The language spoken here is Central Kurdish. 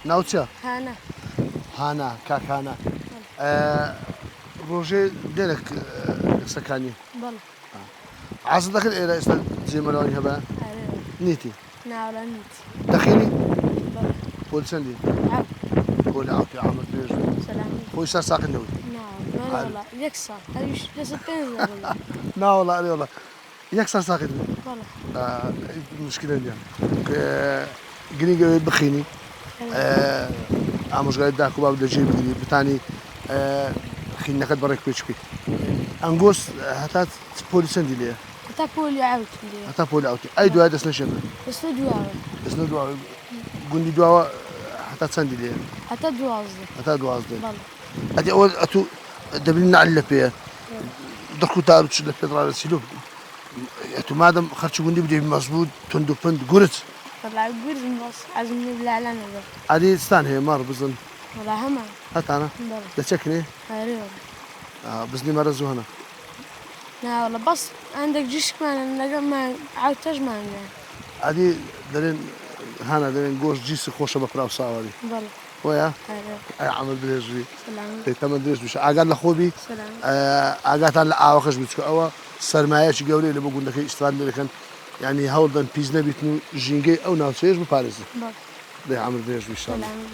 ناوت چیە؟ هانا. هانا کاک هانا ڕۆژێ دێنە قسەکانی؟ بەڵێ. عازت دەکرد ئێرە ئێستا جێ مەلەوانی هەبا؟ ئەرێ. نیتی؟ ناوەڵا نیتی. دەخینی؟ بەڵێ. پۆل چەندی؟ عەوت. پۆل عەوتی عامر درێژ بی. سەلامەت. خۆی سەر ساقت نەبووی؟ ناوەڵا وەڵا یەک ساڵ ئەویش لەسەر پێنج دەبڵێ. ناوەڵا ئەرێ وەڵا یەک سەر ساقیت بوو؟ بەڵێ. مشکلە نییە گرنگ ئەوەی بخینی ئامۆژگاری داک و باب لە جێ بگری بتانی خینەکەت بەڕێک پێچ بکەیت. ئەنگۆس هەتا پۆلی چەندی لێیە؟ هەتا پۆلی عەوتم لێیە. هەتا پۆلی عەوتی. ئەی دوای دەستنە شێ کرد؟ دەستنە دواوە. دەستنە دواوە. گوندی دواوە هەتا چەندی لێیە؟ هەتا 12. هەتا 12. بەڵێ. ئەدی ئەوە ئەتوو دەبینی نەعل لە پێیە دڕک و تار و چ لە پێت ڕادەچی لۆ ئەتوو مادەم خەرچی گوندی بدەی مەزبووت توند و پند گورج. وەڵا گورجم بەس حەزم لێ لالە نەبێ. ئەدی چتان هەیە مەڕ بزن؟ وەڵا هەمان. هەتانە؟ بەڵێ. لە چە کنێ؟ ئەرێ وەڵا. بزنی مەرەز و هەنە؟ نا وەڵا بەس هەندێک جیشکمانن لەگەڵ عەوتەش مانگایە. ئەدی دەرێن هانا دەرێن گۆشت جیسی خۆشە بە پراو ساواری. بەڵێ. وایە؟ ئەرێ. ئەی عەمر درێژ بی. سەلامەت. دەی تەمەن درێژ بیشە. ئاگات لە خۆ بی. سەلامەت. ئاگاتان لە ئاوەکەش بی چونکە ئەوە سەرمایەکی گەورەیە لە بۆ گوندەکەی ئیستفادە لێ دەکەن یانی هەوڵ دەن پیس نەبیتن و ژینگەی ئەو ناوچەیەش بپارێزن. بەڵێ. دەی عەمر درێژ بی ئیشاڵڵا. سەلامەت بی.